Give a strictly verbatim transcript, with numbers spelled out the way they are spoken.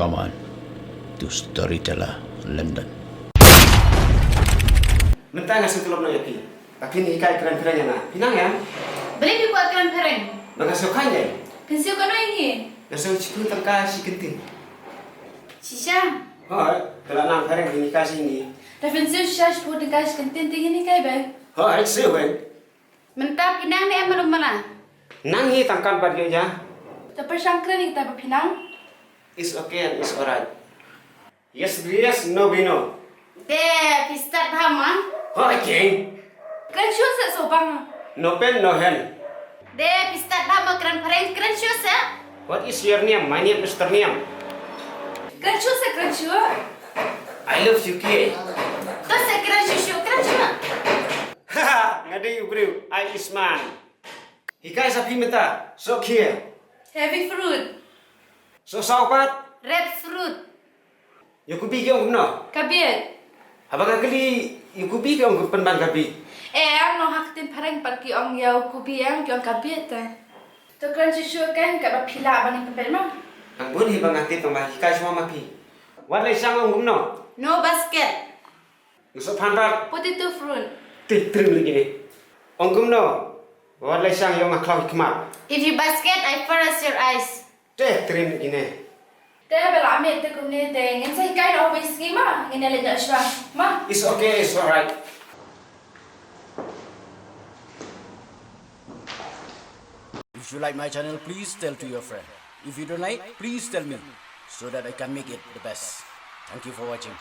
Aman to Storyteller London. Mynta nga sngewthuh noh ïa phi. Ba phin hikai kren phareng ïa nga. Phi nang ïa? Balei phi kwah kren phareng? Ba nga sngewkhlaiñ ïa. Phin siew kano ïa ngi? Nga sngewsih tyngka shi kyntien. Shisha? Hooid, ka la nang phareng phin hikai sha ngi. Da phin siew shisha shiphew tyngka shi kyntien te ngin hikai beit. Hooid, siew beit. Mynta phi nang ne em malu mala? Nang hi tang kan pat ïoh ïa. Te pyrshang kren ïa kita ba phi nang. It's okay and it's alright. Yes be yes, no be no. De, phi stad bha ma? Hooid keiñ. Kren shuh seh sngewbang. No pain, no gain. De, phi stad bha ma, kren phareng, kren shuh seh. What is your name? My name is Mister Niam. Kren shuh seh, kren shuh. I love you, K. To seh kren shuh shuh, kren shuh. Haha, nga dei u briew, I is man. Hikai sa phi mynta, soh khie. Heavy fruit. Soh saw pat. Red fruit. Ïa u kubi ki ong kumno? Cabbage. Haba nga kylli ïa u kubi ki ong pynban cabbage. Eh, em, nong ha ka ktien phareng pat ki ong ïa u kubi, em, ki ong cabbage te. To kren shuh shuh kan, katba phi lah ban pynbeit ma. Nang bun hi ba nga tip tang ba hikai shuwa ma phi. Wat leit shang ong kumno? No basket. Nga sngewthuh pat. Potato fruit. Te trim lagi ne. Ong kumno? Wat leit shang ïa nga khlaw hi khmat. If you basket, I fur as your eyes. Te trim lagi ne. Te ba la mih te kumne te ngin sa hikai noh ba ïa sngi ma, ngin ïa leit noh shuwa. Ma. It's okay, it's alright. If you like my channel, please tell to your friend. If you don't like, please tell me so that I can make it the best. Thank you for watching.